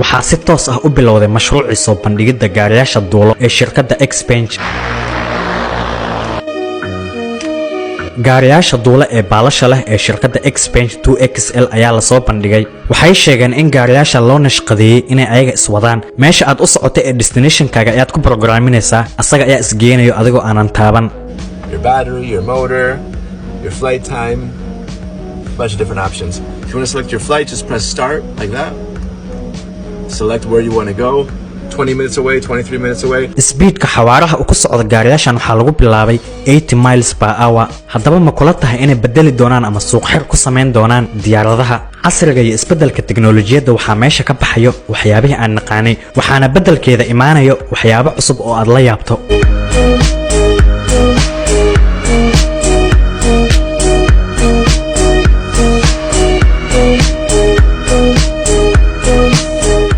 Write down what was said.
Waxaa si toos ah u bilowday mashruucii soo bandhigidda gaariyaasha duulo ee shirkadda Xpeng. Gaariyaasha duula ee baalasha leh ee shirkadda Xpeng 2XL ayaa lasoo bandhigay. Waxay sheegeen in gaariyaasha loo nashqadeeyey inay ayaga iswadaan. Meesha aad u socotay ee destinationkaaga ayaad ku programinaysaa, asaga ayaa isgeenayo adigoo aanan taaban. Your battery, your motor, your flight time, a bunch of different options. If you want to select your flight, just press start like that. Select where you want to go. 20 minutes away, 23 minutes away. Speedka, xawaaraha uu ku socdo gaariyaashan, waxaa lagu bilaabay 80 miles per hour. Haddaba, ma kula tahay inay bedeli doonaan ama suuq xir ku samayn doonaan diyaaradaha? Casriga iyo isbeddelka teknolojiyadda waxaa meesha ka baxayo waxyaabihii aan naqaanay, waxaana beddelkeeda imaanayo waxyaabo cusub oo aad la yaabto.